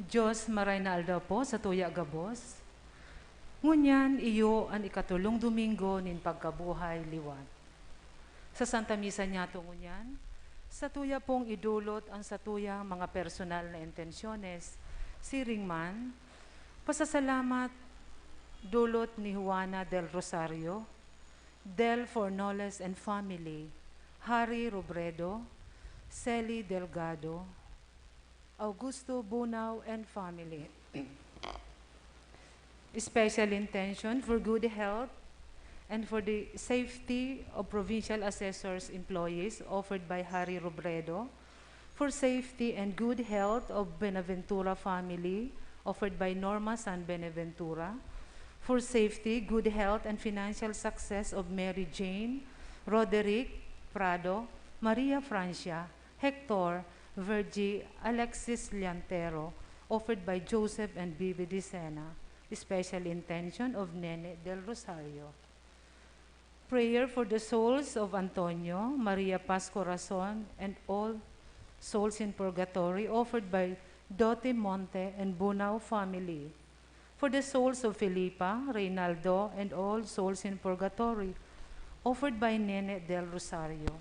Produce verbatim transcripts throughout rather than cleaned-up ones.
Diyos, maray na aldaw po sa tuya gabos. Ngunyan, iyo an ikatulong Domingo nin pagkabuhay liwat. Sa Santa Misa niyato ngunyan, satuya pong idulot an satuyang mga personal na intensyones. Siring man, pasasalamat dulot ni Juana del Rosario, Del Fornoles and family, Harry Robredo, Celi Delgado, Augusto Bunao and family. Special intention for good health and for the safety of provincial assessors' employees, offered by Harry Robredo, for safety and good health of Benaventura family, offered by Norma San Benaventura, for safety, good health, and financial success of Mary Jane, Roderick, Prado, Maria Francia, Hector, Virgie, Alexis Liantero, offered by Joseph and Bibi Dicena, special intention of Nene del Rosario. Prayer for the souls of Antonio, Maria Paz Corazon, and all souls in purgatory, offered by Dote Monte and Bunao family. For the souls of Felipa, Reynaldo, and all souls in purgatory, offered by Nene del Rosario.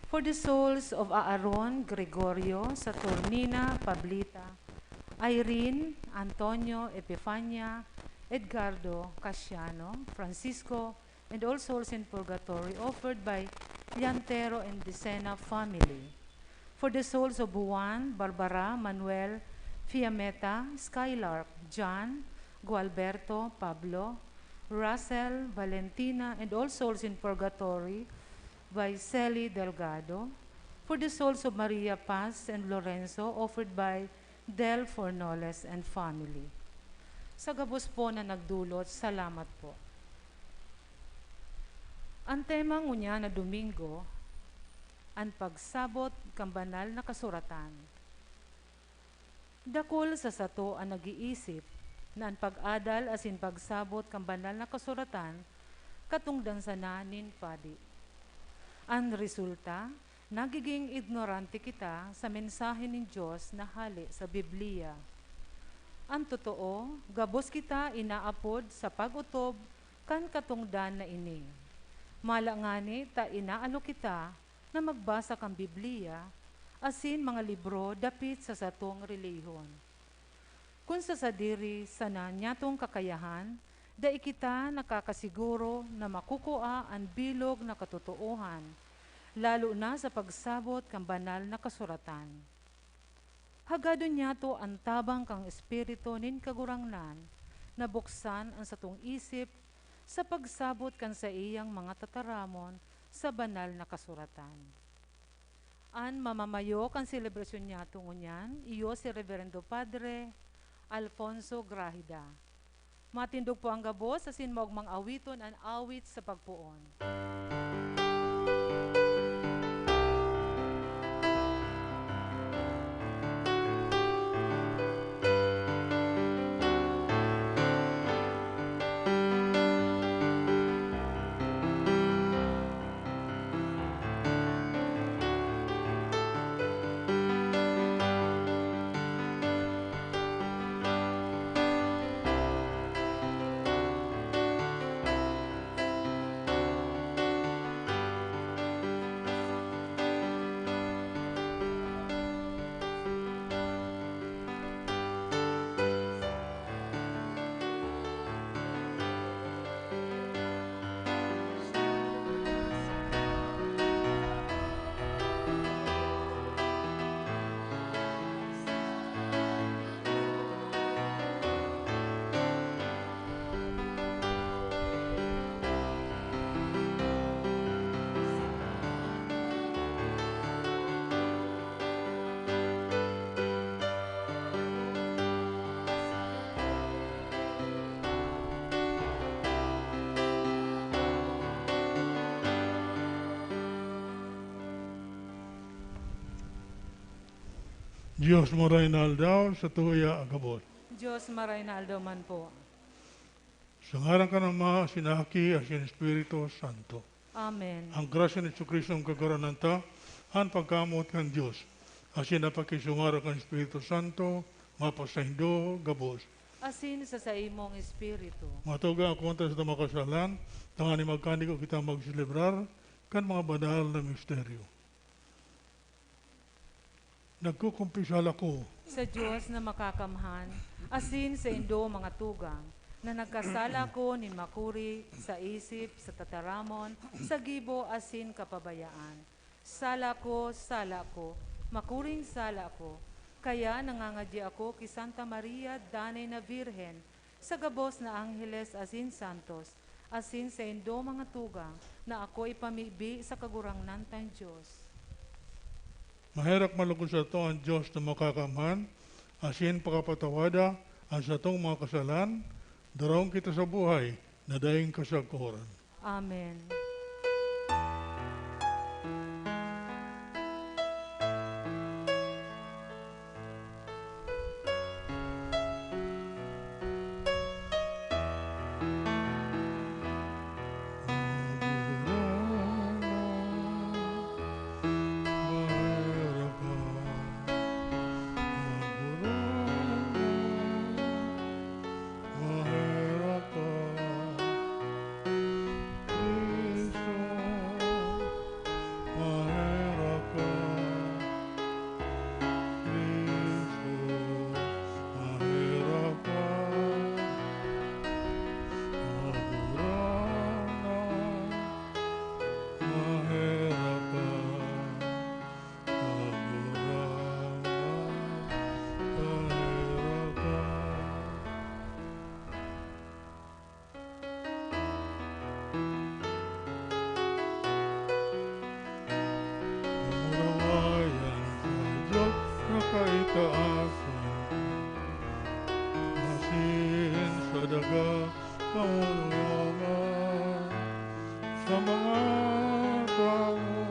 For the souls of Aaron, Gregorio, Saturnina, Pablita, Irene, Antonio, Epifania, Edgardo, Casiano, Francisco, and all souls in purgatory, offered by Liantero and Dicena family. For the souls of Juan, Barbara, Manuel, Fiametta, Skylark, John, Gualberto, Pablo, Russell, Valentina, and all souls in purgatory, by Celi Delgado. For the souls of Maria Paz and Lorenzo, offered by Del Fornoles and family. Sa gabos po na nagdulot, salamat po. Ang tema ngunyan na Domingo, an pagsabot kan Banal na Kasuratan. Dakul sa sato an nag-iisip na an pag-adal asin pagsabot kan Banal na Kasuratan katongdan sana nin padi. An resulta, nagiging ignorante kita sa mensahe nin Dios na hale sa Biblia. An totoo, gabos kita inaapod sa pag-otob kan katongdan na ini. Mala ngani ta inaalok kita na magbasa kan Biblia asin mga libro dapit sa satong relihon. Kun sa sadiri sana nyatong kakayahan, dai kita nakakasiguro na makukua an bilog na katotoohan, lalo na sa pagsabot kan Banal na Kasuratan. Hagadon nyato an tabang kan Espiritu nin Kagurangnan na buksan an satong isip sa pagsabot kan saiyang mga tataramon sa Banal na Kasuratan. An mamamayo kan selebrasyon nyato ngunyan iyo si Reverendo Padre Alfonso Grahida. Matindog po ang gabos asin maogmang awiton an awit sa pagpoon. Dios, maray na aldaw, sa tuya agabot. Dios, maray na aldaw man po. Sa ngaran kan Ama, asin Aki, asin Espiritu Santo. Amen. Ang grasya ni Jesu-Cristo ang Kagurangnan ta, an pagkamoot kan Dios, asin an pakisungaro kan Espiritu Santo, mapasaindo gabos. Asin sa saimong espiritu. Mga tugang, ako ang tayo sa mga kasalan, tanganing magkaniko kita magselebrar kan mga banal na misteryo. Nagkukumpisal ako sa Dios na makakamhan, asin saindo, mga tugang, na nagkasala ako nin makuri sa isip, sa tataramon, sa gibo, asin kapabayaan. Sala ko, sala ko, makuring sala ko. Kaya nangangadyi ako ki Santa Maria, Danay na Birhen, sa gabos na angheles asin santos, asin saindo, mga tugang, na ako ipamibi sa Kagurangnan tang Dios. Maherak malugod sato an Dios na Makakamhan, asin pakapatawada an satong mga kasalan, daraon kita sa buhay na daing kasagkoran. Amen. Maherak ka, Cristo, maherak ka, Cristo, maherak ka, Kagurangnan, maherak ka. Kagurangnan, maherak ka. Kamurawayan sa Dios na kaitaasan, asin sa daga kamurawayan sa mga tawo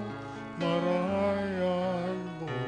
marahay an buhay.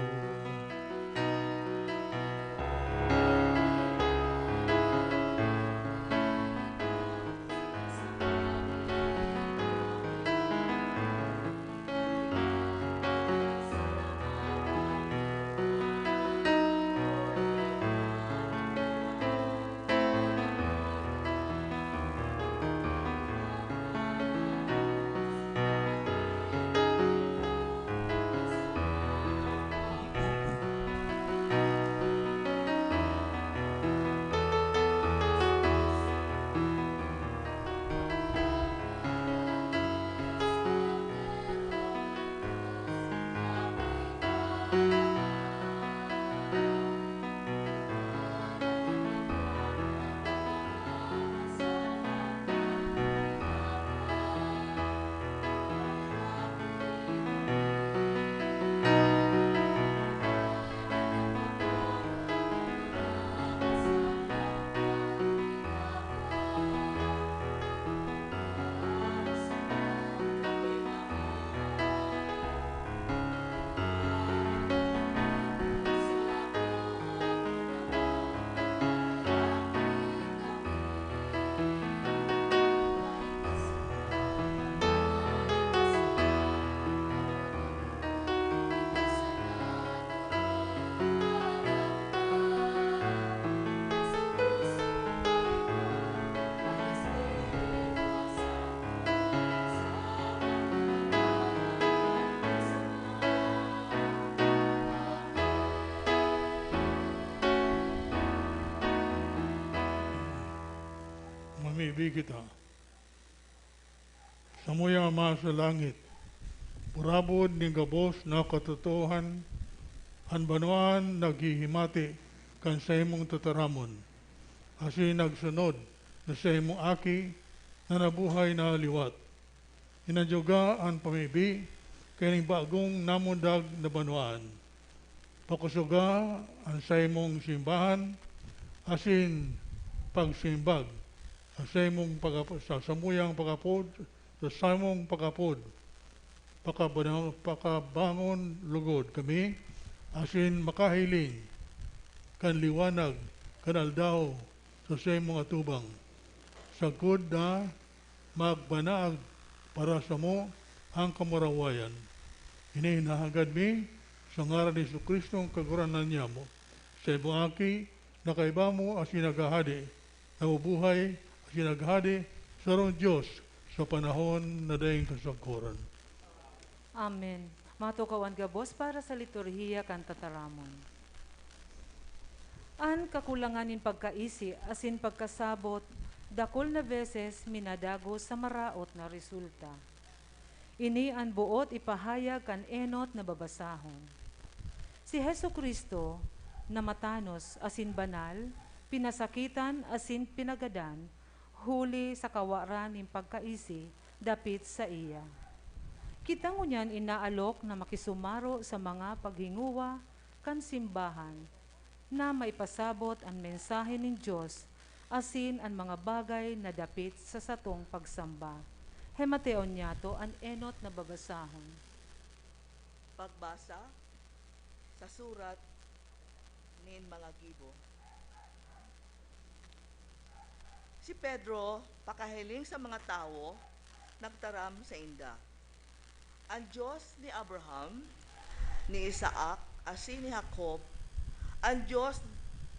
Mamibi kita. Samuyang Ama sa langit, burabod nin gabos na katotoohan, an banwaan naghihimati kan saimong tataramon, asin nagsunod na saimong Aki na nabuhay na liwat. Inadyoga an pamibi kaining bagong namundag na banwaan. Pakosoga an saimong simbahan asin pagsimbag sa saimong pag-, sa samuyang pag-apod, sa samong pag-apod. Pakabana-, pakabangon lugod kami asin makahiling kan liwanag kan aldaw sa saimong atubang, sagkod na magbanaag para samo an kamurawayan. Ini hinahagad mi sa ngaran ni Jesu-Cristo, an Kagurangnan niamo, sa imong Aki, na kaiba mo asin naghahade, nabubuhay asin naghahade, sarong Dios, sa panahon na daing kasagkoran. Amen. Matukawan gabos para sa liturhiya kan tataramon. An kakulangan nin pagkaisi asin pagkasabot, dakul na beses minadagos sa maraot na resulta. Ini an boot ipahayag kan enot na babasahon. Si Jesu-Cristo, na matanos asin banal, pinasakitan asin pinagadan, huli sa kawaran nin pagkaisi dapit saiya. Kita ngunyan inaalok na makisumaro sa mga paghingowa kan simbahan na maipasabot an mensahe nin Dios asin an mga bagay na dapit sa satong pagsamba. Hemateon niyato an enot na babasahon. Pagbasa sa surat nin mga gibo. Si Pedro, pakahiling sa mga tawo, nagtaram sainda, "An Dios ni Abraham, ni Isaac, asin ni Jacob, an Dios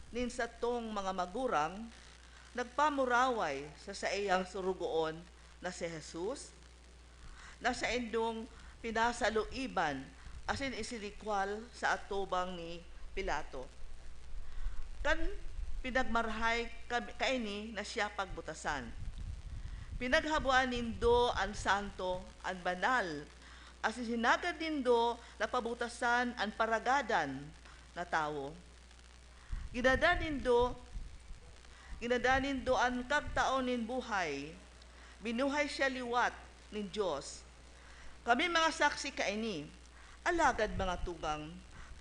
nin satong mga magurang, nagpamuraway sa saiyang sorogoon na si Jesus, na saindong pinasaloiban asin isinikwal sa atubang ni Pilato. Kan pinagmarahay kami, kaini na siya pagbutasan. Pinaghaboan nindo an santo, an banal, asin hinagad nindo na pabutasan an paragadan na tawo. Ginadan nindo, ginadan nindo an kagtaon nin buhay. Binuhay siya liwat nin Dios. Kami mga saksi kaini. Alagad, mga tugang,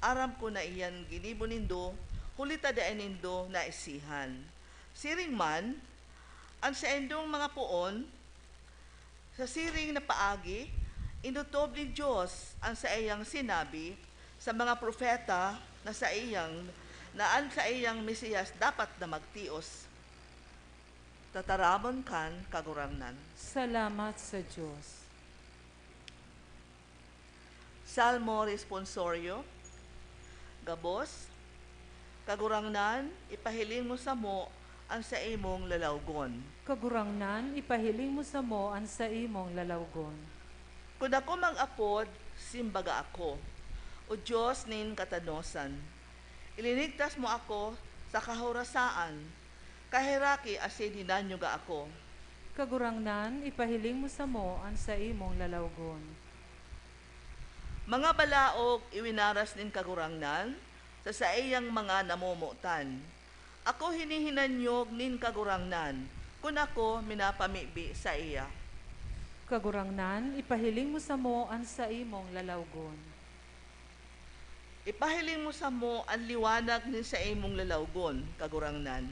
aram ko na iyan ginibo nindo, huli ta dai nindo naisihan. Siring man, an saindong mga poon, sa siring na paagi, inotob nin Dios an saiyang sinabi sa mga propeta na saiyang, na an saiyang Mesiyas dapat na magtios. Tataramon kan Kagurangnan. Salamat sa Dios. Salmo Responsorio. Gabos, Kagurangnan, ipahiling mo samo an saimong lalawgon. Kagurangnan, ipahiling mo samo an saimong lalawgon. Kun ako mag-apod, simbaga ako, O Dios nin katanosan. Ilinigtas mo ako sa kahorasaan, kaheraki asin hinanyuga ako. Kagurangnan, ipahiling mo samo an saimong lalawgon. Mga balaog iwinaras nin Kagurangnan sa saiyang mga namomotan. Ako hinihinanyog nin Kagurangnan kun ako minapamibi saiya. Kagurangnan, ipahiling mo samo an saimong lalawgon. Ipahiling mo samo an liwanag nin saimong lalawgon, Kagurangnan.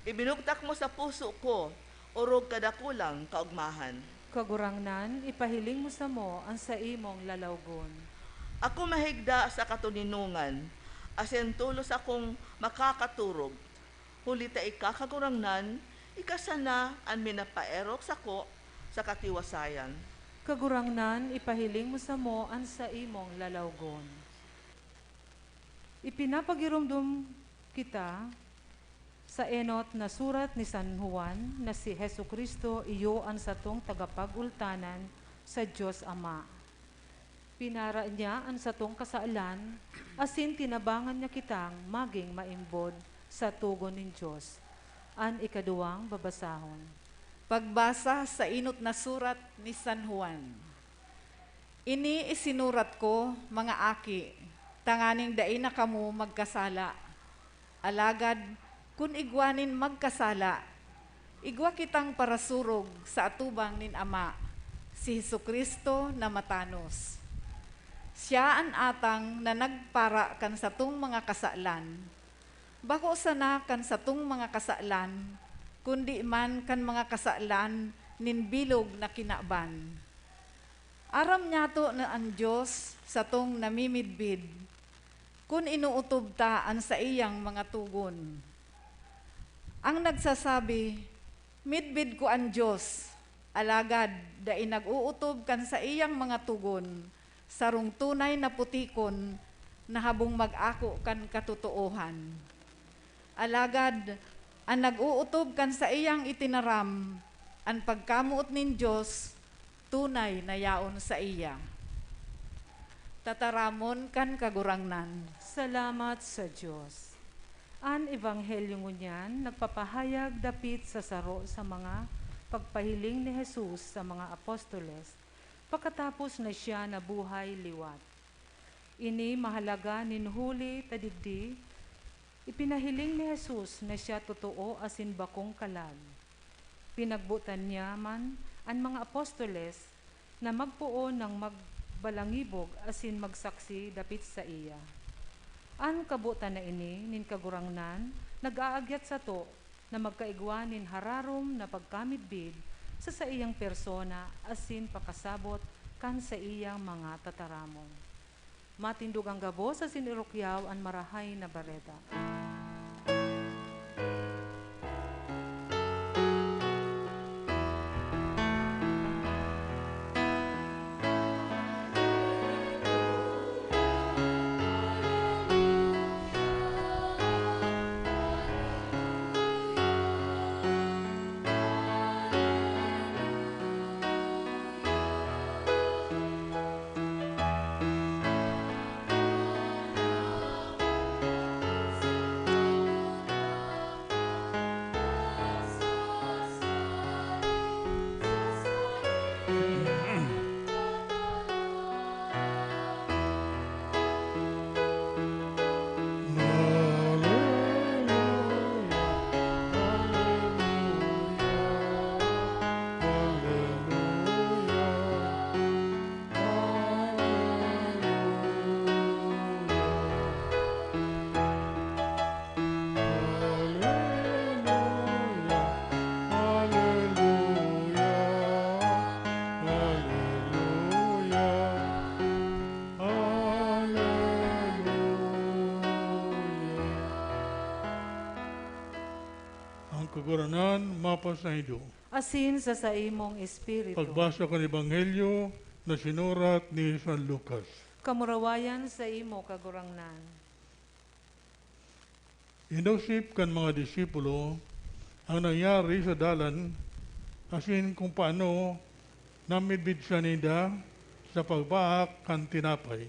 Ibinugtak mo sa puso ko orog kadakulang kaogmahan. Kagurangnan, ipahiling mo samo an saimong lalawgon. Ako mahigda sa katoninongan, asin tolos akong makakaturog. Huli ta ika, Kagurangnan, ika sana an minapaerok sako sa katiwasayan. Kagurangnan, ipahiling mo samo an saimong lalawgon. Ipinapagiromdom kita sa enot na surat ni San Juan na si Jesu-Cristo iyo an satong tagapagultanan sa Dios Ama. Pinara niya an satong kasalan, asin tinabangan niya kitang magin maimbod sa togon nin Dios. An ikaduwang babasahon. Pagbasa sa enot na surat ni San Juan. Ini isinurat ko, mga aki, tanganing dai na kamo magkasala. Alagad kun igwa nin magkasala, igwa kitang parasurog sa atubang nin Ama, si Jesu-Cristo na matanos. Siya an atang na nagpara kan satong mga kasalan, bako sana kan satong mga kasalan, kundi man kan mga kasalan nin bilog na kinaban. Aram niyato na an Dios satong namimidbid kun inootob ta an saiyang mga togon. Ang nagsasabi, "Midbid ko an Dios," alagad dai nag-ootob kan saiyang mga togon, sarong tunay na putikon na habong mag-ako kan katotoohan. Alagad an nag-ootob kan saiyang itinaram, an pagkamoot nin Dios tunay na yaon saiya. Tataramon kan Kagurangnan. Salamat sa Dios. An ebanghelyo ngunyan nagpapahayag dapit sa saro sa mga pagpahiling ni Jesus sa mga apostoles pakatapos na siya nabuhay liwat. Ini mahalaga nin huli ta digdi, ipinahiling ni Jesus na siya totoo asin bakong kalag. Pinagbotan niya man an mga apostoles na magpoon nang magbalangibog asin magsaksi dapit saiya. An kabotan na ini nin Kagurangnan nag-aagyat sato na magkaigwa nin hararom na pagkamidbid sa saiyang persona asin pakasabot kan saiyang mga tataramon. Matindog an gabos asin irukyaw an Marahay na Bareta. Ang Kagurangnan mapasaindo. Asin sa saimong espiritu. Pagbasa kan Ebanghelyo na sinurat ni San Lucas. Kamurawayan sa imo, Kagurangnan. Inosip kan mga disipulo ang nangyari sa dalan asin kung paano namidbid siya ninda sa pagbaak kan tinapay.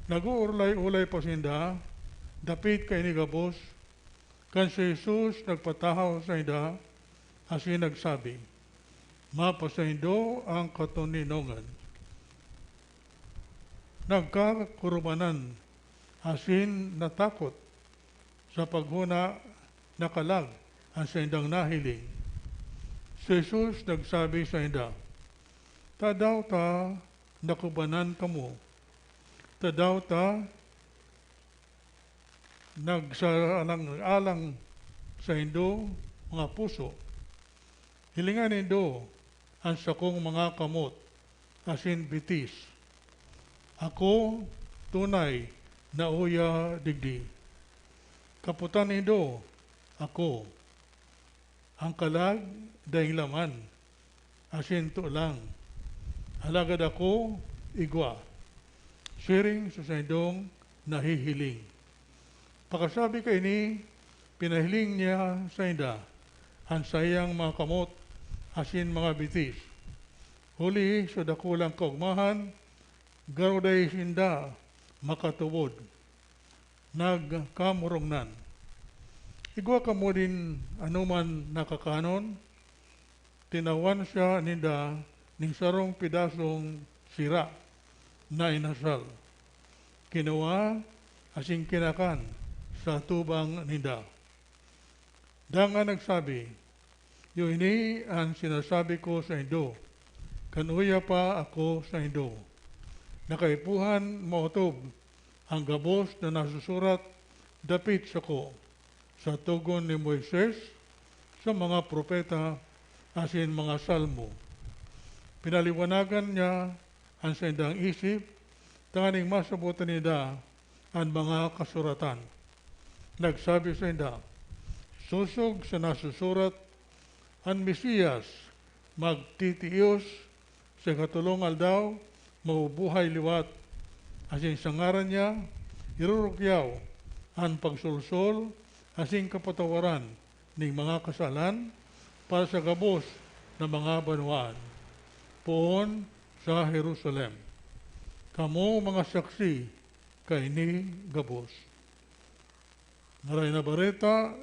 Nag-uurlay-ulay pa sinda dapit kaini gabos, kan si Jesus nagpatahaw sainda asin nagsabi, "Mapasaindo an katoninongan." Nagkakurubanan asin natakot sa paghona na kalag an saindang nahiling. Si Jesus nagsabi sainda, "Tadaw ta nakubanan kamo? Tadaw ta nagsalang-alang saindo mga puso? Hilinga nindo an sakong mga kamot asin bitis. Ako tunay na uya digdi. Kapotan nindo ako. An kalag daing laman asin tolang, alagad ako igwa, siring sa saindong nahihiling." Pakasabi kaini, pinahiling niya sainda an saiyang mga kamot asin mga bitis. Huli sa dakulang kaogmahan, garo dai sinda makatubod. Nagkamurognan. "Igwa kamo nin anoman na kakanon?" Tinawan siya ninda nin sarong pedasong sira na inasal. Kinua asin kinakan sa atubang ninda. Dangan nagsabi, "Iyo ini an sinasabi ko saindo, kan uya pa ako saindo, na kaipuhan maotob an gabos na nasusurat dapit sako, sa togon ni Moises, sa mga propeta, asin mga salmo." Pinaliwanagan niya an saindang isip, tanganing masabotan ninda an mga kasuratan. Nagsabi sainda, "Sosog sa nasusurat, an Mesias magtitios sa ikatolong aldaw, mabubuhay liwat, asin sa ngaran niya, irurukyaw an pagsolsol asin kapatawaran nin mga kasalan para sa gabos na mga banwaan, poon sa Jerusalem. Kamo mga saksi kaini gabos. Marahay na Bareta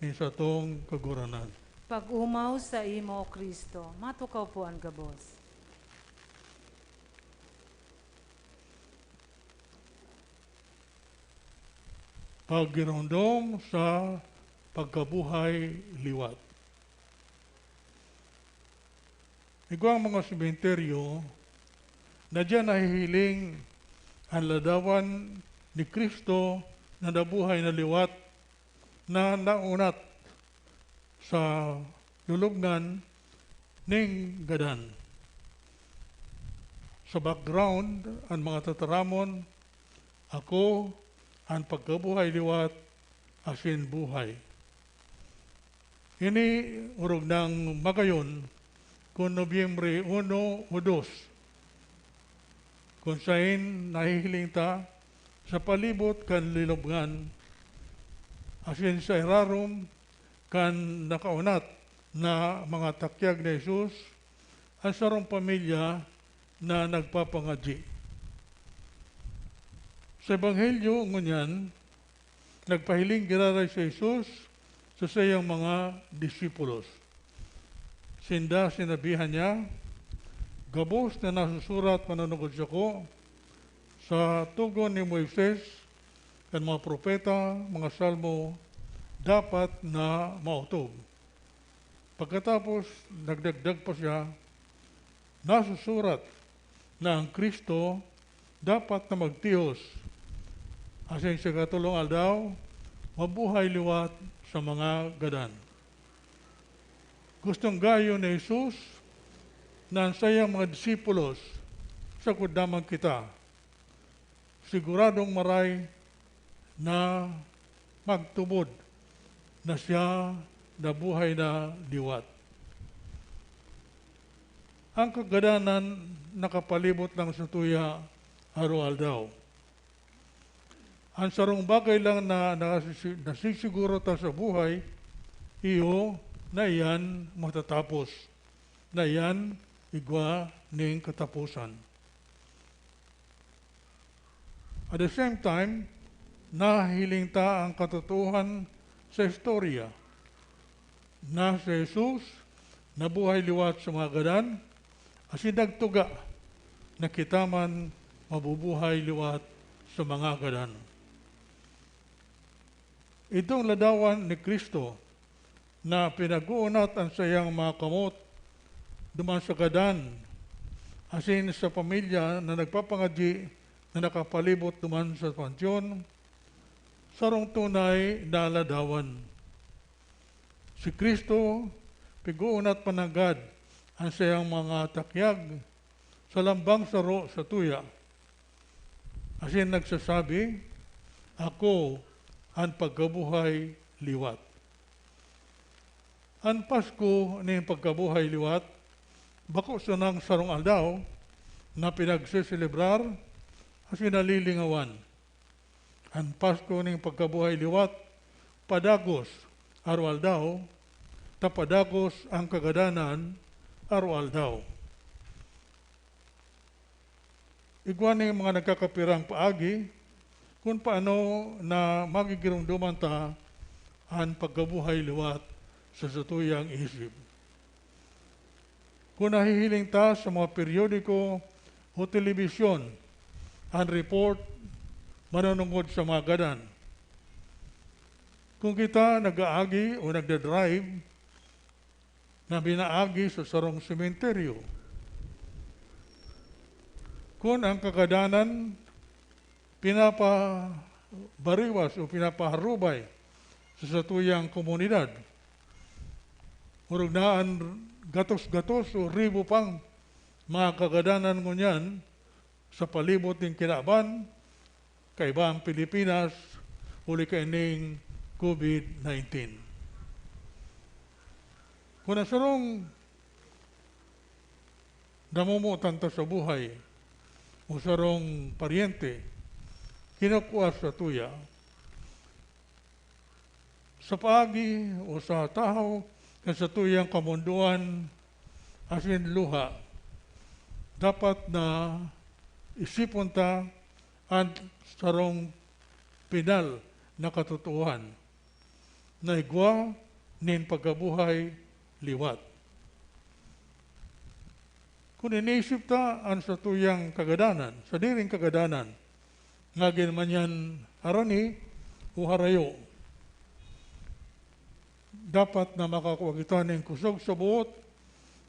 nin satong Kagurangnan. Pag-omaw saimo, O Cristo. Matukaw po an gabos. Paggiromdom sa pagkabuhay liwat. Igwang mga sementeryo na diyan nahihiling an ladawan ni Cristo na nabuhay na liwat na naunat sa lulubngan nin gadan. Sa background, an mga tataramon, "Ako an pagkabuhay liwat asin buhay." Ini orog nang magayon kun Nobyembre uno o dos, kun saen nahihiling ta sa palibot kan lilubngan asin sa irarom kan nakaunat na mga takyag ni Jesus an sarong pamilya na nagpapangadyi. Sa Ebanghelyo ngunyan, nagpahiling giraray si Jesus sa saiyang mga disipulos. Sinda sinabihan niya, "Gabos na nasusurat mananugod sako sa togon ni Moises, kan mga propeta, mga salmo, dapat na maotob." Pagkatapos, nagdagdag pa siya, "Nasusurat na ang Cristo dapat na magtihos, asin sa ikatolong aldaw, mabuhay liwat sa mga gadan." Gustong gayo ni Jesus na an saiyang mga disipulos, sagkod lamang kita, siguradong maray na magtubod na siya nabuhay na liwat. Ang kagadanan nakapalibot lang satuya aroaldaw. An sarong bagay lang na nasisi-, nasisiguro ta sa buhay, iyo na iyan matatapos, na iyan igwa nin kataposan. At the same time, nahiling ta an katotoohan sa istorya na si Jesus nabuhay liwat sa mga gadan, asin nagtuga na kita man mabubuhay liwat sa mga gadan. Idtong ladawan ni Cristo na pinag-uunat an saiyang mga kamot duman sa gadan asin sa pamilya na nagpapangadyi na nakapalibot duman sa pansyon, sarong tunay na ladawan. Si Cristo, pig-uunat pa nanggad an saiyang mga takyag sa lambang saro satuya, asin nagsasabi, "Ako an pagkabuhay liwat." An Pasko nin pagkabuhay liwat bako sanang sarong aldaw na pinagseselebrar asin nalilingawan. An Pasko nin pagkabuhay liwat padagos aroaldaw, ta padagos an kagadanan aroaldaw. Igwa nin mga nagkakapirang paagi kun paano na magigiromdoman ta an pagkabuhay liwat sa satuyang isip. Kun nahihiling ta sa mga peryodiko o telebisyon an report manunungod sa mga gadan, kun kita nag-aagi o nagda-drive na minaagi sa sarong sementeryo, kun ang kagadanan pinapabariwas o pinapaharubay sa satuyang komunidad. Orog na an gatos-gatos o ribo pang mga kagadanan ngunyan sa palibot nin kinaban, kaiba an Pilipinas, huli kaining COVID nineteen. Kun an sarong namomotan ta sa buhay o sarong paryente kinukua satuya, Sa paagi o sa tahaw kan satuyang kamondoan asin luha, dapat na isipon ta an sarong pinal na katotoohan na igwa nin pagkabuhay liwat. Kun iniisip ta an satuyang kagadanan, sadiring kagadanan, ngagin man yan harani o harayo, dapat na makakua kita nin kusog sa boot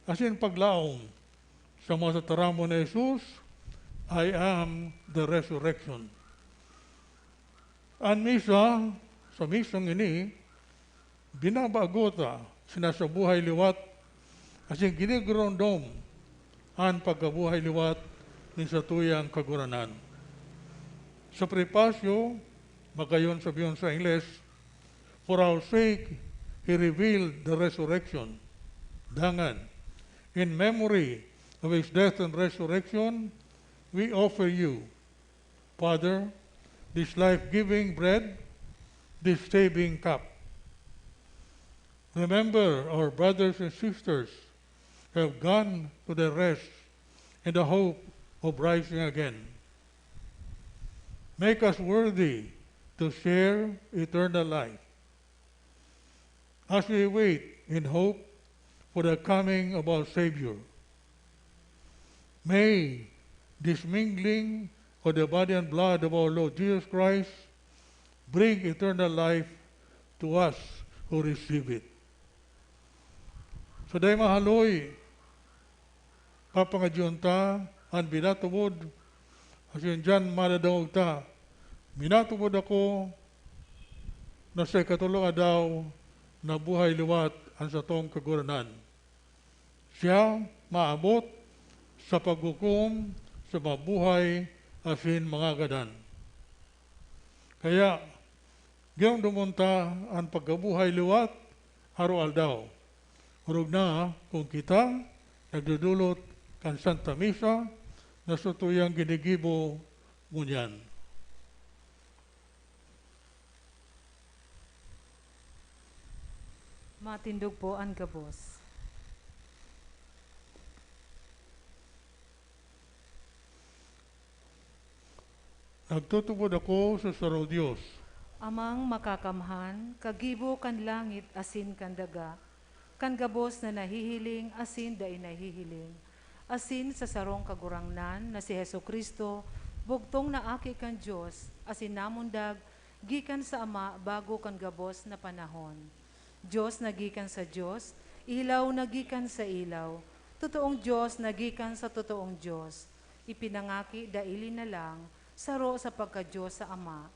asin paglaom sa mga tataramon ni Jesus, "I am the resurrection." An misa, sa misang ini, binabago ta, sinasabuhay liwat, asin ginigurundom an pagkabuhay liwat nin satuyang Kagurangnan. Sa prepasyo, magayon sabihon sa Ingles, "For our sake, He revealed the resurrection." Dangan, in memory of His death and resurrection, we offer you, Father, this life-giving bread, this saving cup. Remember our brothers and sisters who have gone to their rest in the hope of rising again. Make us worthy to share eternal life as we wait in hope for the coming of our Savior. May this mingling of the body and blood of our Lord Jesus Christ bring eternal life to us who receive it. Sa dai mahaloy, papangadyoon ta an binatubod, asin diyan madadangog ta, "Minatubod ako na sa ikatolong aldaw nabuhay liwat an satong Kagurangnan." Siya maabot sa paghukom sa mabuhay asin mga gadan. Kaya, ginomdomon ta an pagkabuhay liwat aroaldaw. Orog na kun kita nagdodolot kan Santa Misa na satuyang ginigibo ngunyan. Matindog po an gabos. Nagtutubod ako sa sarong Dios, Amang Makakamhan, kagibo kan langit asin kan daga, kan gabos na nahihiling asin dai nahihiling, asin sa sarong Kagurangnan na si Jesu-Cristo, bugtong na Aki kan Dios, asin namundag gikan sa Ama bago kan gabos na panahon. Dios na gikan sa Dios, ilaw na gikan sa ilaw, totoong Dios na gikan sa totoong Dios, ipinangaki dai linalang, saro sa pagka-Dios sa Ama.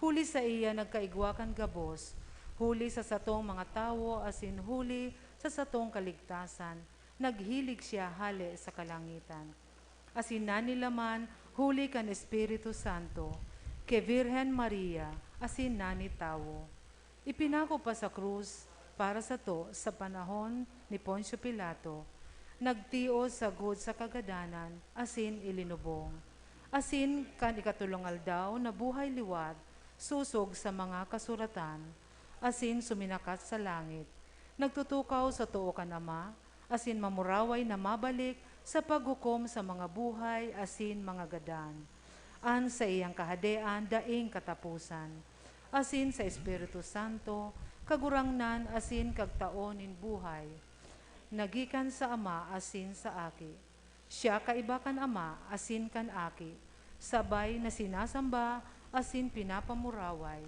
Huli saiya nagkaigwa kan gabos, huli sa satong mga tawo asin huli sa satong kaligtasan, naghilig siya hale sa kalangitan. Asin nanilaman huli kan Espiritu Santo, ki Birhen Maria, asin nani tawo. Ipinako pa sa krus para sato sa panahon ni Poncio Pilato, nagtios sagkod sa kagadanan asin ilinubong. Asin kan ikatolong aldaw nabuhay liwat sosog sa mga kasuratan, asin suminakat sa langit, nagtutukaw sa too kan Ama, asin mamuraway na mabalik sa paghukom sa mga buhay asin mga gadan, an saiyang kahadean daing kataposan, asin sa Espiritu Santo, Kagurangnan asin Kagtao nin buhay, na gikan sa Ama asin sa Aki. Siya kaiba kan Ama asin kan Aki, sabay na sinasamba asin pinapamuraway.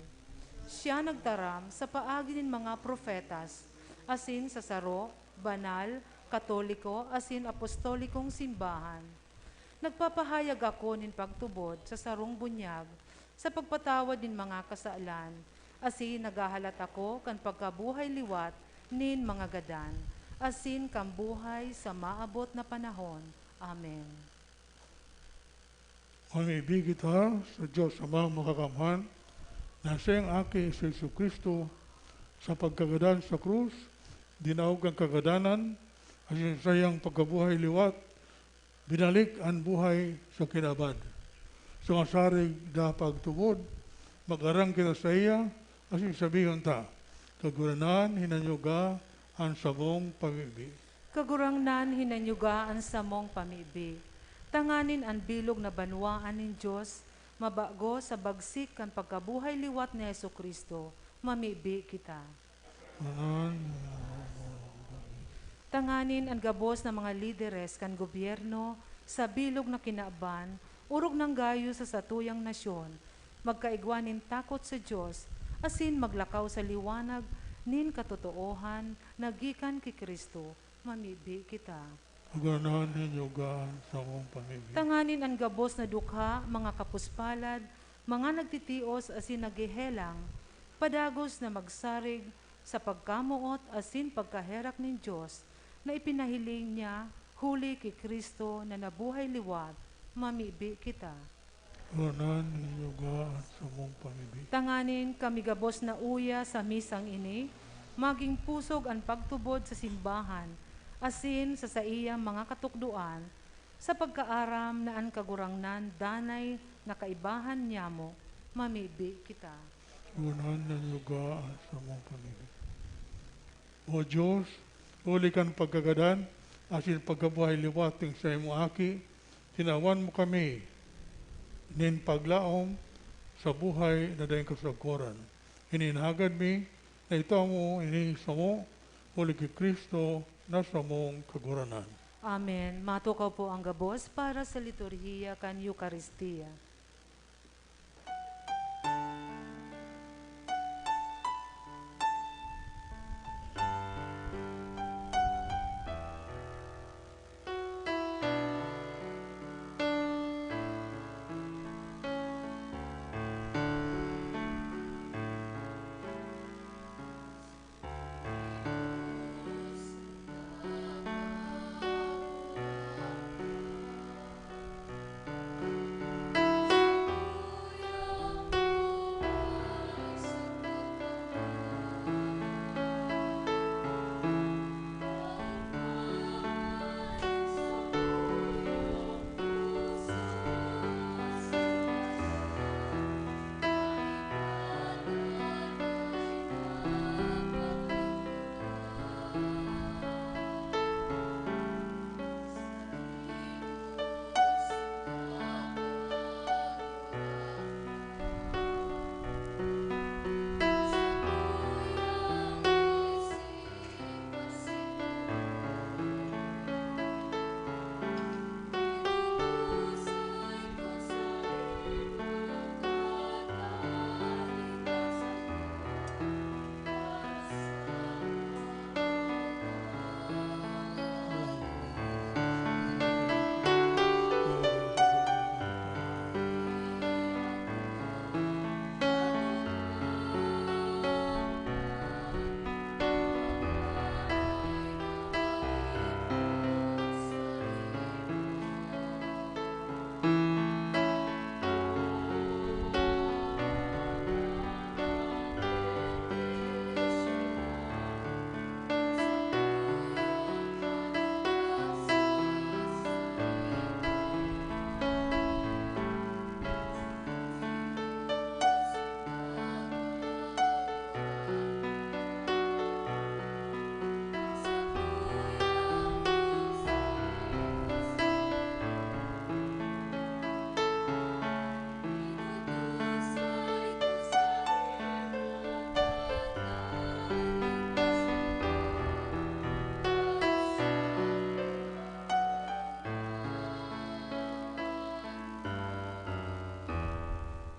Siya nagtaram sa paagi nin mga propetas, asin sa saro, banal, katoliko, asin apostolikong simbahan. Nagpapahayag ako nin pagtubod sa sarong bunyag, sa pagpatawad nin mga kasalan, asin naghahalat ako kan pagkabuhay liwat nin mga gadan, asin kan buhay sa maabot na panahon. Amen. Mamibi kita sa Dios Amang Makakamhan, na saiyang Aki si Jesu-Cristo, sa pagkagadan sa krus, dinaog kan kagadanan, asin sa saiyang pagkabuhay liwat, binalik an buhay sa kinaban. Sa masarig na pagtubod, mag-arang kita saiya, asin sabihon ta, Kagurangnan, hinanyuga an samong pamibi. Kagurangnan, hinanyuga an samong pamibi. Tanganing an bilog na banwaan nin Dios mabago sa bagsik kan pagkabuhay liwat ni Jesu-Cristo, mamibi kita. Amen. Tanganing an gabos na mga lideres kan gobyerno sa bilog na kinaban, orog nang gayo sa satuyang nasyon, magkaigwa nin takot sa Dios, asin maglakaw sa liwanag nin katotoohan na gikan ki Cristo, mamibi kita. Kagurangnan, hinanyuga an samong pamibi. Tanganing an gabos na dukha, mga kapuspalad, mga nagtitios asin naghehelang, padagos na magsarig sa pagkamoot asin pagkaherak nin Dios na ipinahiling niya huli ki Cristo na nabuhay liwat, mamibi kita. Kagurangnan, hinanyuga an samong pamibi. Tanganing kami gabos na uya sa misang ini, magin pusog an pagtubod sa simbahan, asin sa saiyang mga katukdoan, sa pagkaaram na an Kagurangnan danay na kaibahan nyamo, mamibi kita. Kagurangnan, hinanyuga an samong pamibi. O Dios, huli kan pagkagadan asin pagkabuhay liwat nin saimong Aki, tinawan mo kami nin paglaom sa buhay na daing kasagkoran. Hininagad mi na itao mo ini samo, huli ki Cristo na samong Kagurangnan. Amen. Matukaw po ang gabos para sa liturhiya kan Eukaristia.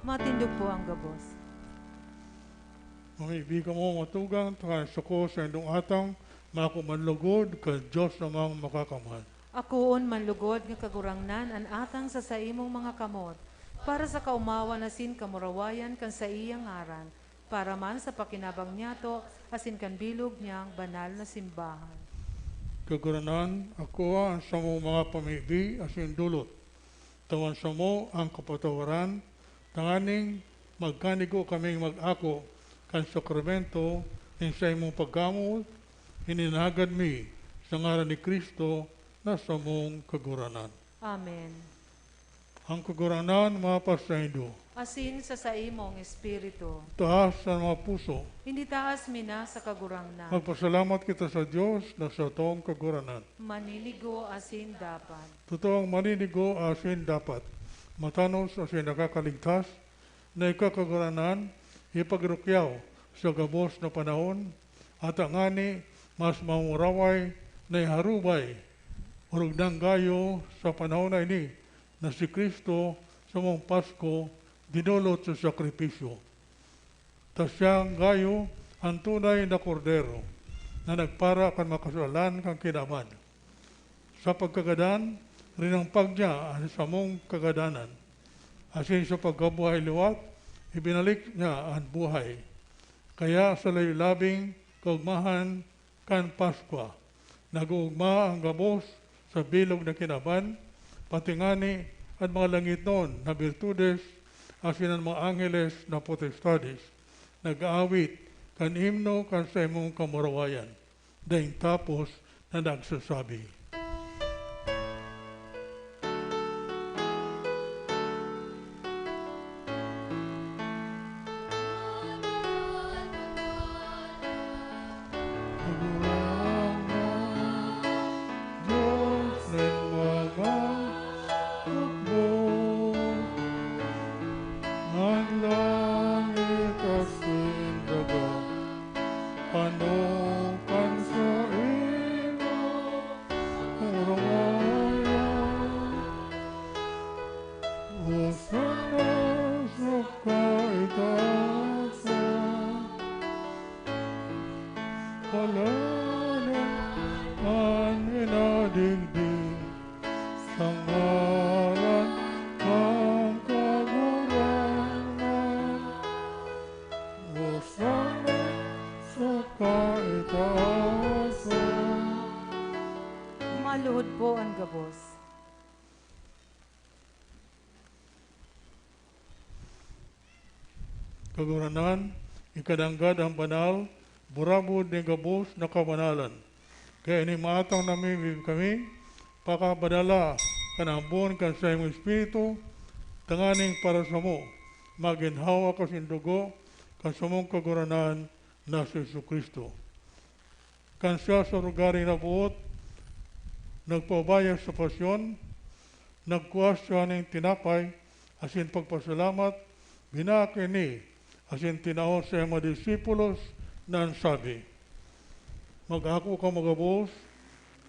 Matindog po ang gabos. Mamibi kamo, mga tugang, tanganing sako saindong atang mako manlugod kan Dios Amang Makakamhan. Akoon manlugod nga Kagurangnan an atang sa saimong mga kamot, para sa kaomawan asin kamurawayan kan saiyang ngaran, para man sa pakinabang niyato asin kan bilog niyang banal na simbahan. Kagurangnan, akoa an samong mga pamibi asin dolot. Tawan samo an kapatawaran, tanganing magkanigo kaming mag-ako kan sakramento nin saimong pagkamoot, hininagad mi sa ngaran ni Cristo na samong Kagurangnan. Amen. Ang Kagurangnan mapasaindo. Asin sa saimong espiritu. Taas an mga puso. Initaas mi na sa Kagurangnan. Magpasalamat kita sa Dios na satong Kagurangnan. Maninigo asin dapat. Totoong maninigo asin dapat. Matanos asin nakakaligtas na ika, Kagurangnan, ipagrukyaw sa gabos na panahon, at tangani mas mamuraway na iharubay, orog nang gayo sa panahon na ini, na si Cristo samong Pasko dinolot sa sakripisyo. Ta siyang gayo an tunay na Kordero na nagpara kan mga kasalanan kan kinaban. Sa pagkagadan, rinumpag niya an samong kagadanan, asin sa pagkabuhay liwat, ibinalik niya an buhay. Kaya sa layo-labing kaugmahan kan Paskwa, nag-oogma an gabos sa bilog na kinaban, pati ngani an mga langitnon na birtudes asin an mga angheles na potestades nag-aawit kan himno kan saimong kamurawayan, daing tapos na nagsasabi, Kagurangnan, Dios nin mga hukbo, an langit asin daga, ano kan saimo kamurawayan. Hosana sa kaitaasan. Halalan an minadigdi sa ngaran kan Kagurangnan. Hosana sa kaitaasan. Maluhod po an gabos. Kagurangnan, ika nanggad an banal, burabod nin gabos na kabanalan. Kaya ini maatang namimibi kami, pakabanala kan ambon kan saimong Espiritu, tanganing para samo, magin hawak asin dugo kan samong Kagurangnan na si Jesu-Cristo. Kan siya sa lugaring naboot, nagpaubaya sa pasyon, nagkua siya nin tinapay asin pagpasalamat, binaak ini asin tinao sa mga disipulos na an sabi, "Mag-ako kamo gabos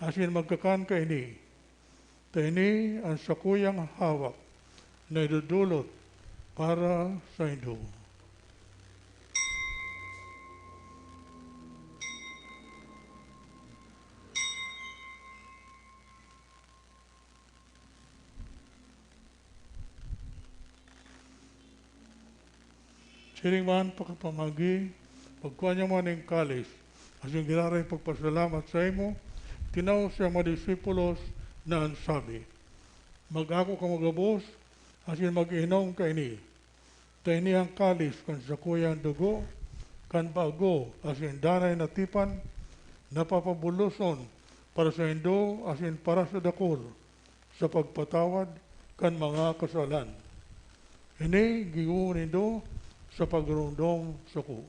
asin magkakan kaini." Ta ini an sakuyang hawak na idodolot para saindo. Siring man pakapamagi, pagkua niya man nin kalis, asin giraray pagpasalamat saimo, tinao sa mga disipulos na an sabi, "Mag-ako kamo gabos, asin mag-inom kaini. Ta ini an kalis kan sakuyang dugo kan bago asin danay na tipan, na papabuloson para saindo asin para sa dakul." sa pagpatawad kan mga kasalan. Ini gibohon nindo sa pagdoromdom sako.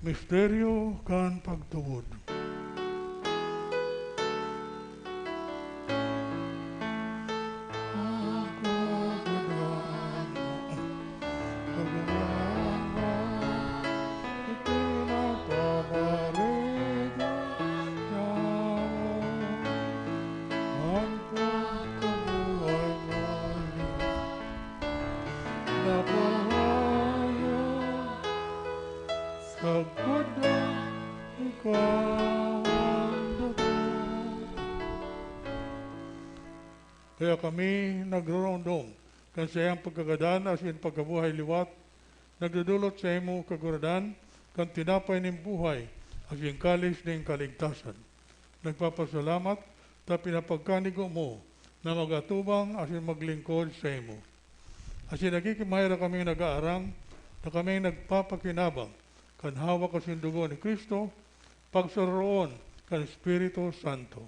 Misteryo kan pagtubod. Napahayo, sagkod na ikaw ang dugo. Kaya kami nagroromdom kan saiyang pagkagadan asin pagkabuhay liwat, nagdodolot saimo, Kagurangnan, kan tinapay nin buhay asin kalis nin kaligtasan. Nagpapasalamat ta pinapagkanigo mo na mag-atubang asin maglingkod saimo. Asin naghihimaherak kaming nag-aarang na kaming nagpapakinabang kan hawak asin dugo ni Cristo, pagsaruroon kan Espiritu Santo.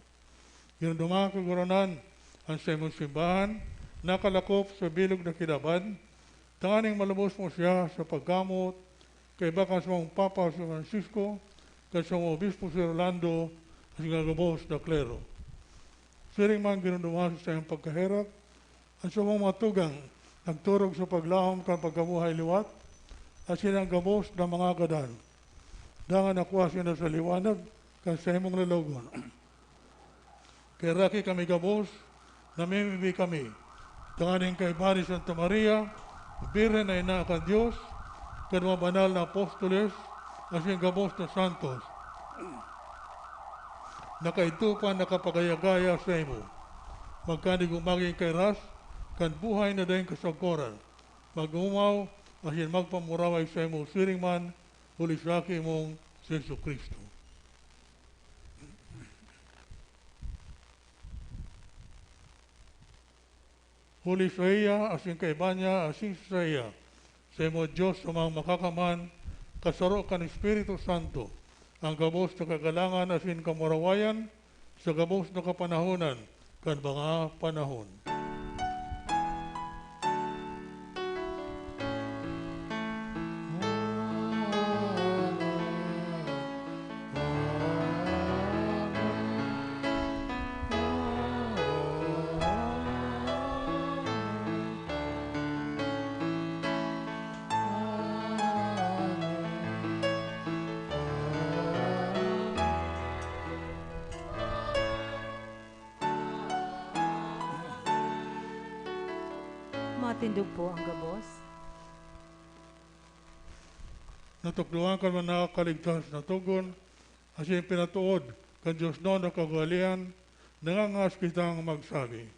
Ginunduman, Kagurangnan, an saimong simbahan, nakalakop sa bilog na kinaban, tanganing malubos mo siya sa paggamot, kaiba kan samong Papa si Francisco, kan samong Obispo si Rolando, asin kan gabos na klero. Siring man, Ginunduman, sa saimong pagkaherak, an samong mga tugang nagturog sa paglaom kan pagkabuhay liwat, asin an gabos na mga gadan. Dangan nakuha sinda sa liwanag kan saimong lalawogon. Kaheraki kami gabos, namimibi kami, tanganing kaiba ni Santa Maria, Birhen na Ina kan Dios, kan mga banal na apostoles, asin gabos na santos, na kaidto pa nakapagaya-gaya saimo. Magkanigong magin kairas kan buhay na daing kasagkoran, mag-omaw asin magpamuraway saimo siring man, huli sa Aki mong si Jesu-Cristo. Huli saiya, asin kaiba niya, asin saiya, saimo, Dios Amang Makakaman, kasaro kan Espiritu Santo, an gabos na kagalangan asin kamurawayan, sa gabos na kapanahonan kan mga panahon. Matindog po ang gabos. Natukdoan kan mga nakakaligtas na togon, asin pinatood kan Dios na kaugalean, nangangaas kitang magsabi.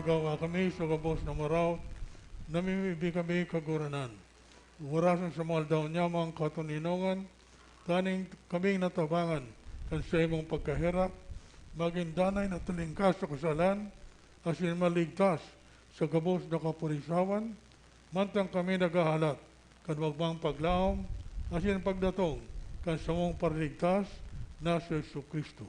Agawa kami sa gabos na maraot, namimibi kami, Kagurangnan. Warasan sa mga aldaw niya mga katoninongan, taning kaming natabangan kan saimong pagkaherak, magin danay na talingkas sa kasalan, asin maligtas sa gabos na kapurisawan, mantang kami naghahalat kan magmang paglaom asin pagdatong kan samong Paraligtas na si Jesu-Cristo.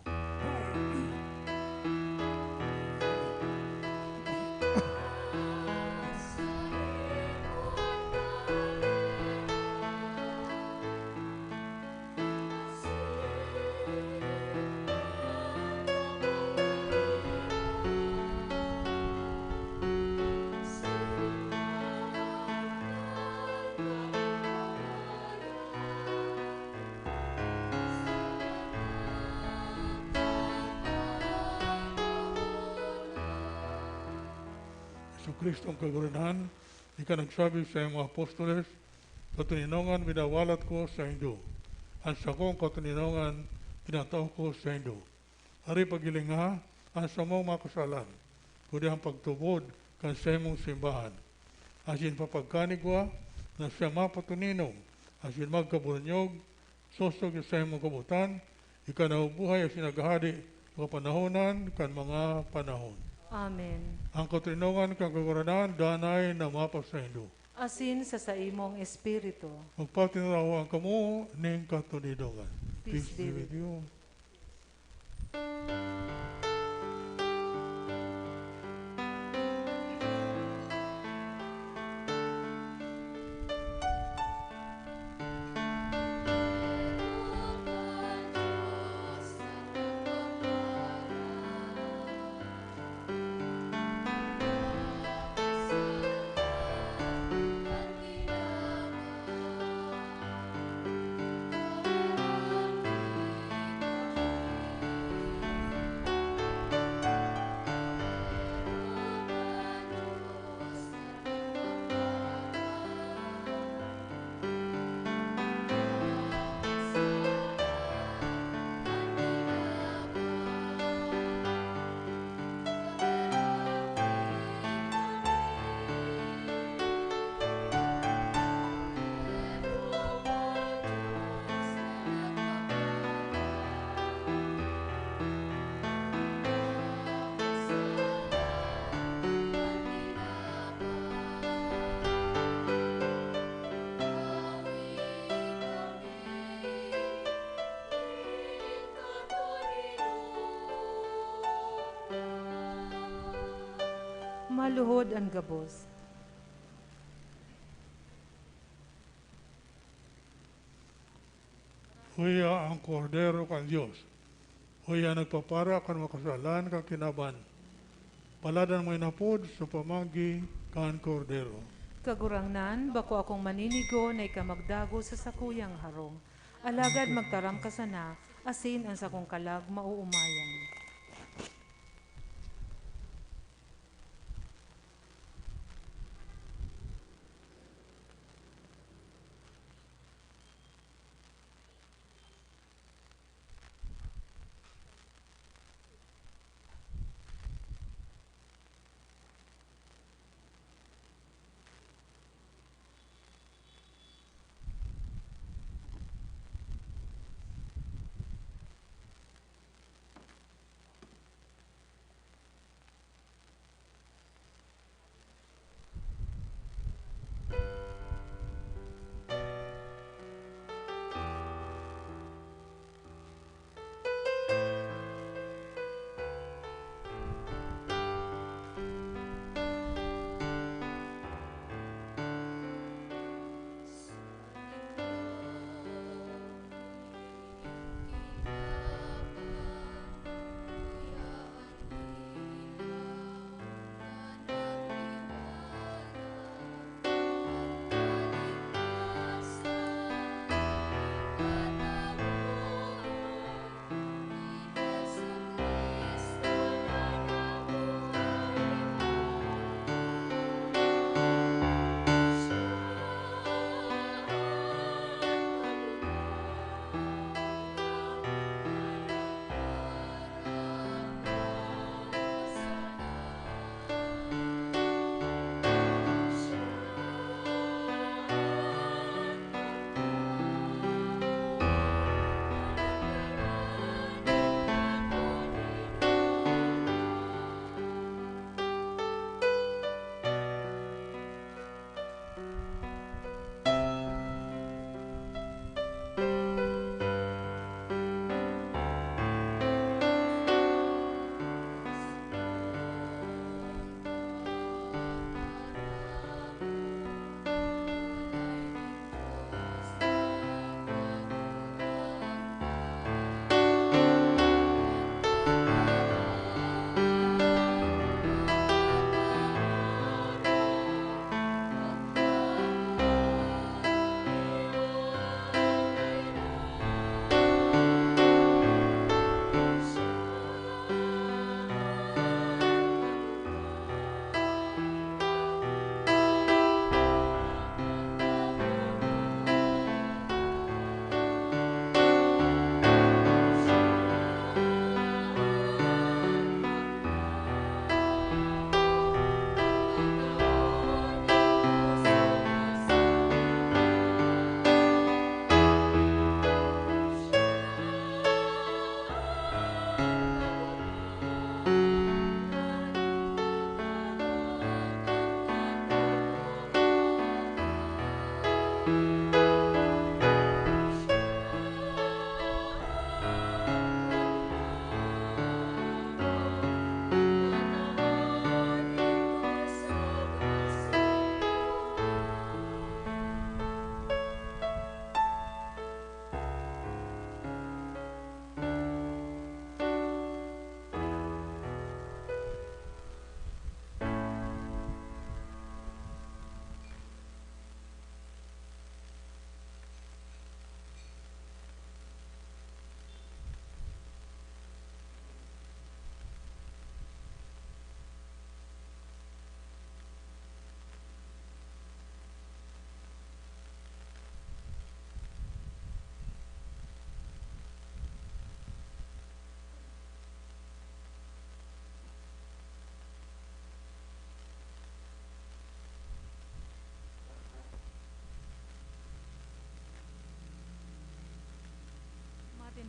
Jesu-Cristong Kagurangnan, ika nagsabi sa iyong mga apostoles, "Katoninongan minawalat ko saindo, an sakong katoninongan tinatao ko saindo." Ari, paghilinga an samong mga kasalan, kundi an pagtubod kan saimong simbahan. Asin papagkanigwa na siya mapatoninong asin magkabunyog, sosog sa saimong kabotan, ika na buhay asin naghahade kapanahonan kan mga panahon. Amen. Ang katoninongan kan Kagurangnan danay na mapasaindo. Asin sa saimong espiritu. Magpatinarawan kamo nin katoninongan. Peace be with you. Maluhod an gabos. Huya ang Kordero kan Dios. Huya nagpapara kan mga kasalan kan kinaban. Palad an mga inapod sa pamanggi kan Kordero. Kagurangnan, bako akong maninigo na ika magdagos sa sakuyang harong. Alagad magtaram ka sana, asin an sakong kalag maoomayan.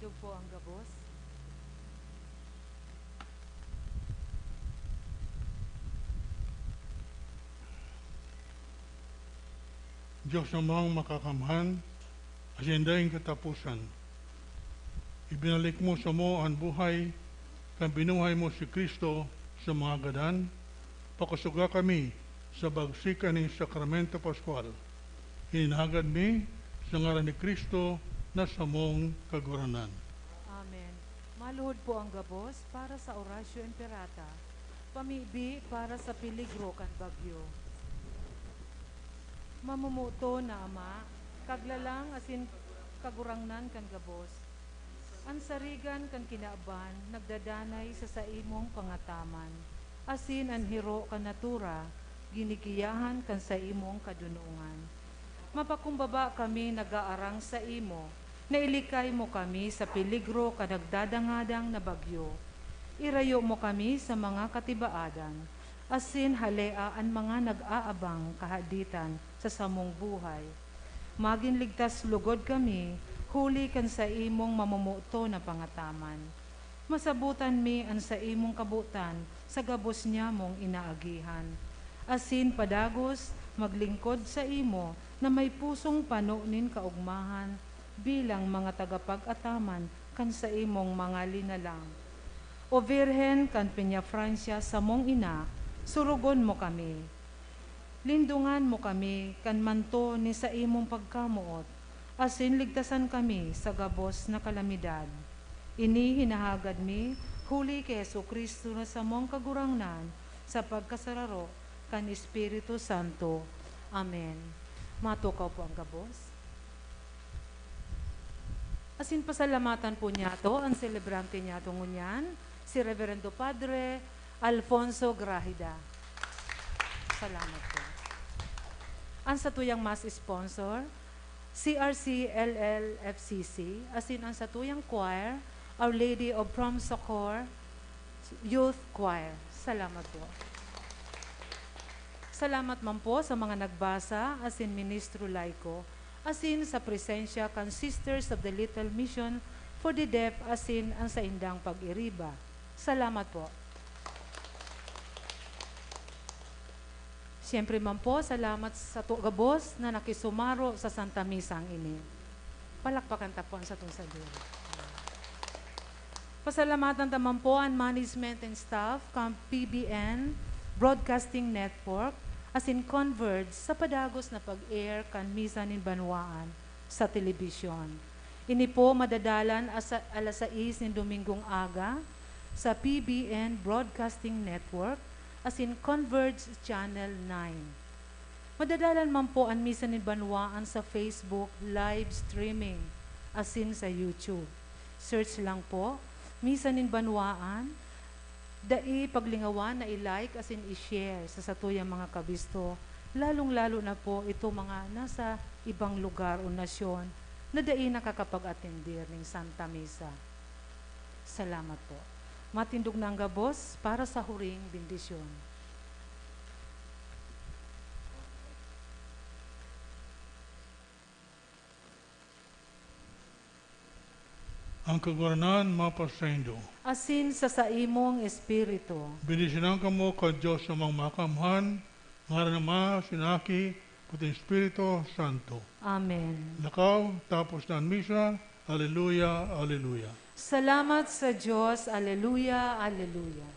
Ito po ang gabos. Diyos namang makakamhan, asin daing kataposan. Ibinalik mo samo an buhay, kan binuhay mo si Cristo sa mga gadan, pakusuga kami sa bagsikan nin Sakramento Pascual. Hinahagad mi sa ngaran ni Cristo na samong Kagurangnan. Amen. Maluhod po ang gabos para sa Oratio Imperata, pamibi para sa peligro kan bagyo. Mamomoton na Ama, Kaglalang asin Kagurangnan kan gabos, an sarigan kan kinaban nagdadanay sa saimong pangataman, asin an hiro kan natura ginigiyahan kan saimong kadonongan. Mapakumbaba kami nag-aarang saimo, na ilikay mo kami sa peligro kan nagdadangadang na bagyo. Irayo mo kami sa mga katibaadan, asin halea an mga nag-aabang kahaditan sa samong buhay. Magin ligtas logod kami huli kan saimong mamomoton na pangataman. Masabotan mi an saimong kabotan sa gabos nyamong inaagihan, asin padagos maglingkod saimo na may pusong pano nin kaogmahan bilang mga tagapag-ataman kan saimong mga linalang. O Birhen kan Peñafrancia, samong ina, sorogon mo kami. Lindongan mo kami kan manto nin saimong pagkamoot, asin ligtasan kami sa gabos na kalamidad. Ini hinahagad mi huli ki Jesu-Cristo na samong Kagurangnan, sa pagkasararo kan Espiritu Santo. Amen. Matukaw po ang gabos. Asin pasalamatan po niyato an selebrante niyato ngunyan, si Reverendo Padre Alfonso Grahida. Salamat po. An satuyang mass sponsor, C R C L L F C C, asin an satuyang choir, Our Lady of Prom Succor Youth Choir. Salamat po. Salamat man po sa mga nagbasa, asin ministro laiko, asin sa presensya kan Sisters of the Little Mission for the Deaf, asin an saindang pag-iriba. Salamat po. Siyempre man po, salamat sa tu-, gabos na nakisumaro sa Santa Misang ini. Palakpakan ta po an satong sadiri. Pasalamatan ta man po an management and staff kan P B N Broadcasting Network, asin Converge sa padagos na pag-air kan Misa nin Banwaan sa telebisyon. Ini po madadalan asa-, alas sais nin Domingong aga sa P B N Broadcasting Network, asin Converge Channel nine. Madadalan man po an Misa nin Banwaan sa Facebook live streaming, asin sa YouTube. Search lang po, Misa nin Banwaan. Dai paglingawan na i-like asin i-share sa satuyang mga kabisto, lalong-lalo na po ito mga nasa ibang lugar o nasyon na dai nakakapag-atender nin Santa Misa. Salamat po. Matindog na ang gabos para sa huring bendisyon. Ang Kagurangnan mapasaindo. Asin sa saimong espiritu. Bendisyonan kamo kan Dios na Amang Makakamhan, ngaran na Ama, asin Aki, pati Espiritu Santo. Amen. Lakaw, tapos na an misa. Aleluya, aleluya. Salamat sa Dios. Aleluya, aleluya.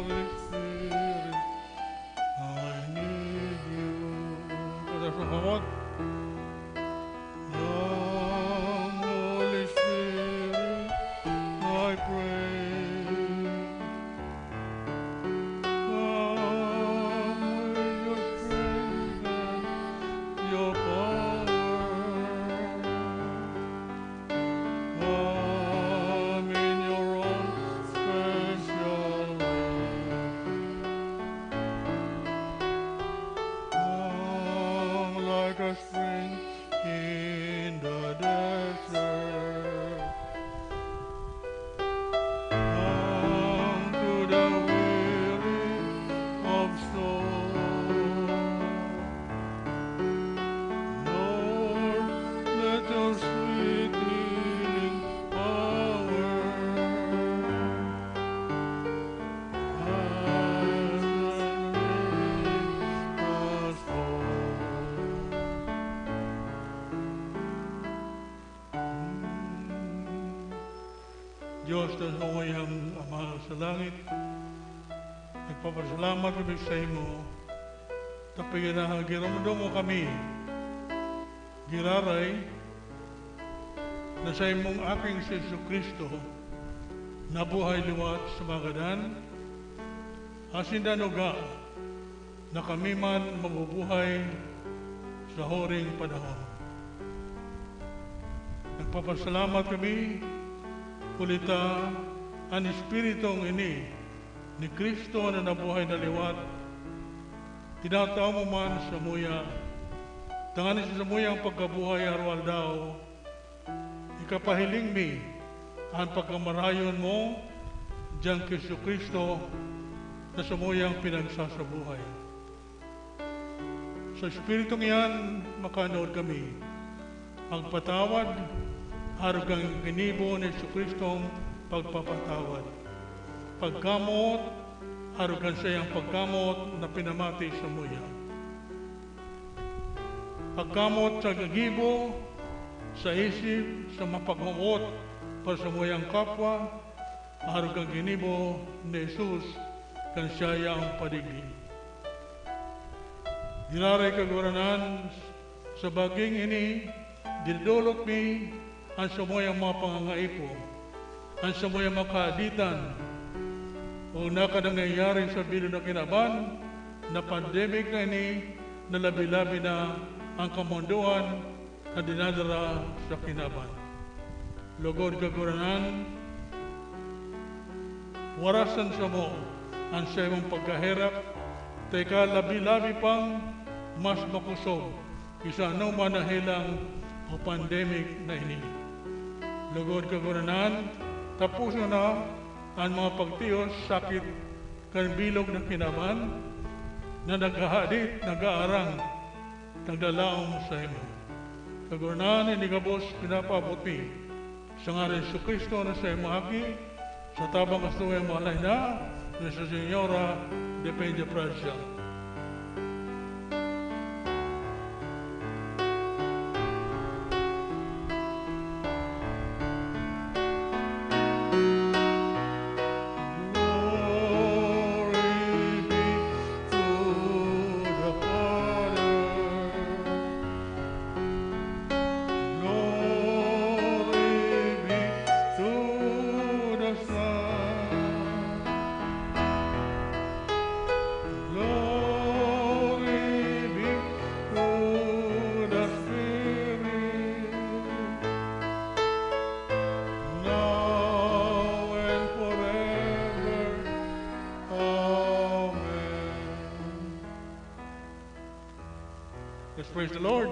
Holy Spirit, I need you. Pataas ang kamot. Come, Holy Spirit, I pray. Come with your strength and your power. Come in your own special way. Come like a spring in the desert. Come to the weary of soul. Lord, let your sweet healing power pass and make us whole. Diyos na samuyang Ama sa langit, nagpapasalamat kami sa imo ta pinagiromdom mo kami, giraray, na sa imong Aking si Jesu-Cristo nabuhay liwat sa mga gadan, asin nanuga na kami man mabubuhay sa huring panahon. Nagpapasalamat kami, huli ta an Espiritong ini ni Cristo na nabuhay na liwat, tinatao mo man samuya, tanganing sa samuyang pagkabuhay araw-aldaw, ikapahiling mi an pagkamarayon mo diyan ki Jesu-Cristo na samuyang pinagsasabuhay. Sa Espiritong iyan, makanood kami magpatawad, arog kan ginibo ni Jesu-Cristong pagpapatawad, pagkamoot, arog kan saiyang pagkamoot na pinamati samuya. Pagkamoot sa gibo, sa isip, sa mapagmoot para sa samuyang kapwa, arog kan ginibo ni Jesus kan saiyang padigdi. Giraray, Kagurangnan, sa baging ini, didolot mi an samuyang mga pangangaipo, an samuyang mga kahaditan, o naka nangyayari sa bilog na kinaban na pandemic na ini, na labi-labi na an kamundoan na dinadara sa kinaban. Lugod, Kagurangnan, warasan samo an saimong pagkaherak, ta ika labi-labi pang mas makosog ki sa anoman na helang o pandemic na ini. Lugod, Kagurangnan, taposon na an mga pagtios, sakit kan bilog na kinaban na naghahadit, nag-aarang, naglalaom saimo. Kagurangnan, ini gabos pinapaabot mi sa ngaran ni Jesu-Cristo na saimong Aki, sa tabang kasauyang mga lahi na, Nuestra Señora de Peña Francia. Glory be to the Father. Glory be to the Son. Glory be to the Spirit. Now and forever. Amen. Let's praise the Lord.